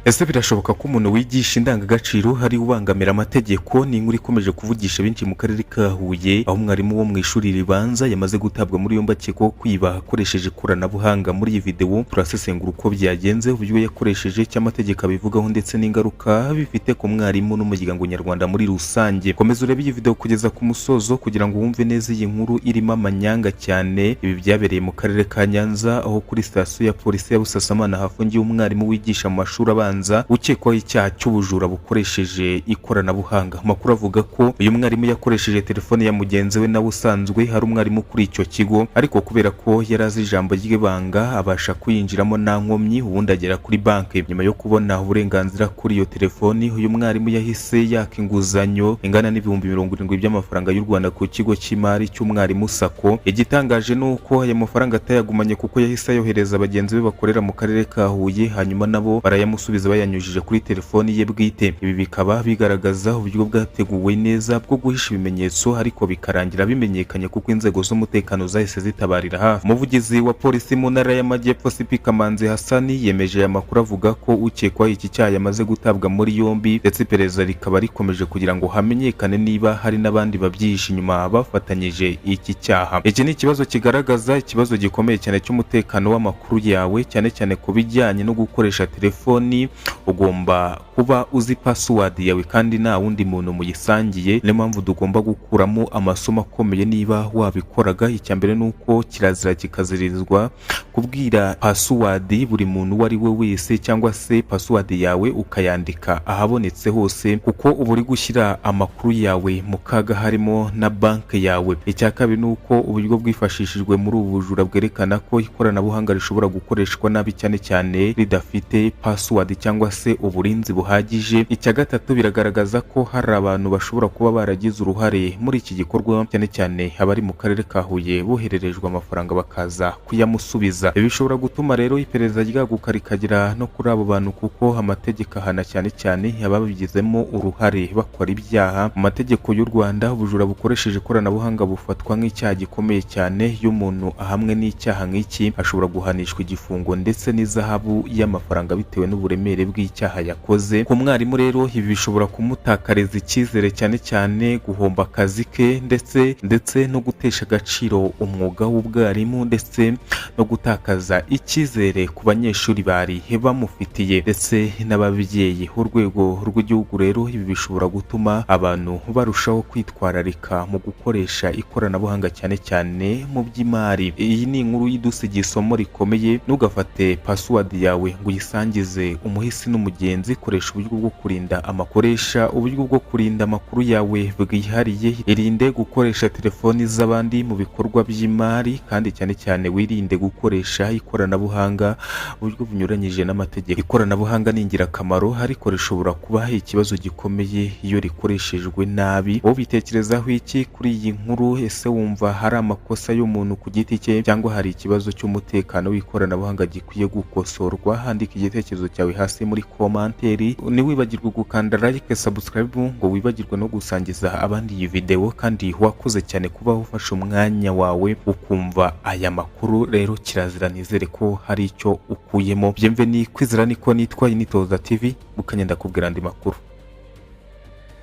Ese birashoboka ko umuntu wigisha indangagaciro hari ubangamira amategeko? Ni inkuru ikomeje kuvugisha benshi mu karere ka Huye, aho umwarimu wo mu ishuri ribanza yamaze gutabwa muri yombi akekwaho kwiba akoresheje ikoranabuhanga. Muri iyi videwo turasesengura uko byagenze, uburyo yakoresheje, icyo amategeko abivugaho, ndetse n'ingaruka bifite ku mwarimu n'umuryango nyarwanda muri rusange. Komeza urebe iyi videwo kugeza ku musozo kugira ngo wumve neza iyi nkuru irimo amanyanga cyane. Ibi byabereye mu karere ka Nyanza, aho kuri sitasiyo ya polisi ya Busasamana hafungiwe umwarimu wigisha mu mashuri abanza ukekwaho icyaha cy'ubujura bukoresheje ikoranabuhanga. Amakuru avuga ko uyu mwarimu yakoresheje telefone ya mugenzi we nawe usanzwe hari umwarimu kuri icyo kigo, ariko kubera ko yari azi ijambo ry'ibanga abasha kuyinjiramo nta nkomyi, ubundi agera kuri banki. Nyuma yo kubona uburenganzira kuri iyo telefoni, uyu mwarimu yahise yaka inguzanyo ingana n'70,000 by'amafaranga y'u Rwanda ku kigo cy'imari cy'umwarimu SACCO. Igitangaje ni uko aya mafaranga atayagumanye, kuko yahise ayohereza bagenzi be bakorera mu karere ka Huye, hanyuma nabo barayamusubiza bayanyujije kuri telefoni ye bwite. Ibi bikaba bigaragaza uburyo bwateguwe neza bwo guhisha ibimenyetso, ariko bikarangira bimenyekanye kuko inzego z'umutekano zahise zitabarira hafi. Umuvugizi wa polisi mu ntara y'Amajyepfo, CP Kamanzi Hasani, yemeje aya makuru, avuga ko ukekwaho iki cyaha yamaze gutabwa muri yombi, ndetse iperereza rikaba rikomeje kugira ngo hamenyekane niba hari n'abandi babyihishe inyuma bafatanyije iki cyaha. Iki ni ikibazo kigaragaza ikibazo gikomeye cyane cy'umutekano w'amakuru yawe, cyane cyane ku bijyanye no gukoresha telefoni. Ugomba kuba uzi password yawe kandi nta wundi muntu muyisangiye. Niyo mpamvu tugomba gukuramo amasomo akomeye niba wabikoraga. Icya mbere ni uko kirazira kikaziririzwa kubwira password buri muntu uwo ari we wese, cyangwa se password yawe ukayandika ahabonetse hose, kuko uba uri gushyira amakuru yawe mu kaga, harimo na banki yawe. Icya kabiri ni uko uburyo bwifashishijwe muri ubu bujura bwerekana ko ikoranabuhanga rishobora gukoreshwa nabi, cyane cyane ridafite password cyangwa se uburinzi buhagije. Icya gatatu, biragaragaza ko hari abantu bashobora kuba baragize uruhare muri iki gikorwa, cyane cyane abari mu karere ka Huye bohererejwe amafaranga bakaza kuyamusubiza. Ibi bishobora gutuma rero iperereza ryaguka rikagera no kuri abo bantu, kuko amategeko ahana cyane cyane ababigizemo uruhare bakora ibyaha. Mu mategeko y'u Rwanda, ubujura bukoresheje ikoranabuhanga bufatwa nk'icyaha gikomeye cyane. Iyo umuntu ahamwe n'icyaha nk'iki, ashobora guhanishwa igifungo ndetse n'ihazabu y'amafaranga bitewe n'uburemere bw'icyaha yakoze. Ku mwarimu rero, ibi bishobora kumutakariza icyizere, cyane cyane guhomba akazi ke, ndetse no gutesha agaciro umwuga w'ubwarimu, ndetse no gutakaza icyizere ku banyeshuri bari bamufitiye ndetse n'ababyeyi. Urwego rw'igihugu rero, ibi bishobora gutuma abantu barushaho kwitwararika mu gukoresha ikoranabuhanga, cyane cyane mu by'imari. Iyi ni inkuru idusigiye isomo rikomeye: ntugafate password yawe ngo uyisangize umuhisi n'umugenzi. Koresha uburyo bwo kurinda amakoresha uburyo bwo kurinda amakuru yawe bwihariye. Irinde gukoresha telefoni z'abandi mu bikorwa by'imari, kandi cyane cyane wirinde gukoresha ikoranabuhanga mu buryo bunyuranyije n'amategeko. Ikoranabuhanga ni ingirakamaro, ariko rishobora kuba ikibazo gikomeye iyo rikoreshejwe nabi. Wowe ubitekerezaho iki kuri iyi nkuru? Ese wumva hari amakosa y'umuntu ku giti cye, cyangwa hari ikibazo cy'umutekano w'ikoranabuhanga gikwiye gukosorwa? Handika igitekerezo cyawe hasi muri commentaire. Ntiwibagirwe gukanda like, subscribe, ngo wibagirwe no gusangiza abandi iyi video. Kandi wakoze cyane kuba ufashe umwanya wawe ukumva aya makuru. Rero kirazira, nizere ko hari icyo ukuyemo. Byemve ni Kwizera, niko nitwa Initoza TV, bukanya ndakubwira andi makuru.